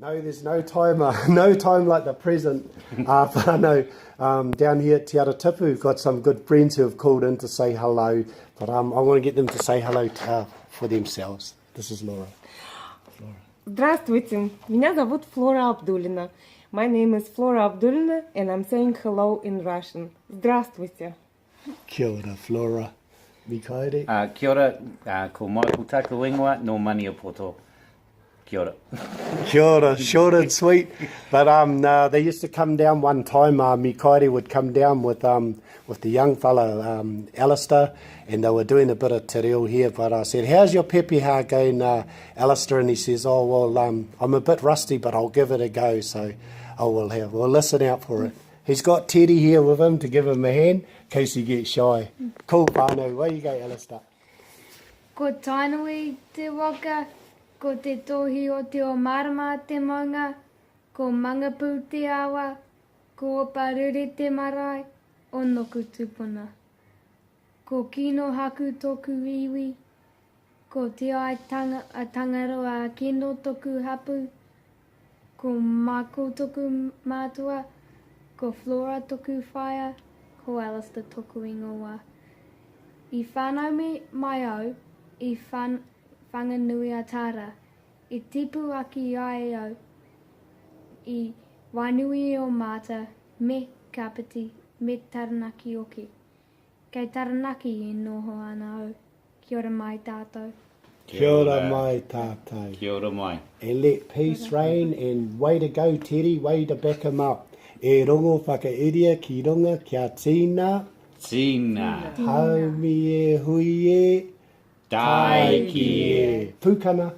No, there's no time, uh, no time like the present. Uh, but I know um, down here at Te Aratipu, we've got some good friends who have called in to say hello. But um, I want to get them to say hello to, uh, for themselves. This is Laura. Flora. Здравствуйте, меня зовут Флора Абдулина. My name is Flora Abdulina and I'm saying hello in Russian. Здравствуйте. Kia ora, Flora. Mikaere. Uh, kia ora, uh, ko Michael taku ingoa, nō Maniapoto. Kia ora. Kia ora, short and sweet. But um, uh, they used to come down one time, uh, Mikaere would come down with, um, with the young fella, um, Alistair, and they were doing a bit of te reo here. But I said, how's your pepeha going, uh, Alistair? And he says, oh, well, um, I'm a bit rusty, but I'll give it a go. So I will have, we'll listen out for it. He's got Teddy here with him to give him a hand in case he gets shy. Cool, whānau. Where you go, Alistair? Ko Tainui te waka, ko Te Tohi o Te Omarama te maunga, ko Mangapu te awa, ko Oparure te marae o noku tupuna. Ko Kinohaku toku iwi, ko Te Aitanga a Tangaroa a Kino toku hapu, Ko Michael toku mātua, ko Flora toku whaea, ko Alistair toku ingoa. I whanau mai au i Whanganui-a-Tara, i tipu ake ai au i Wainui-o-Mata me Kapiti me Taranaki hoki. Kei Taranaki e noho ana au. Kia ora mai tātou. Kia ora mai tātou. Kia ora mai. And let peace reign and way to go Teddy, way to back him up. E rongo whakairia ki runga kia tīna. Tīna. Haumi e hui e. Tāiki e. Pūkana.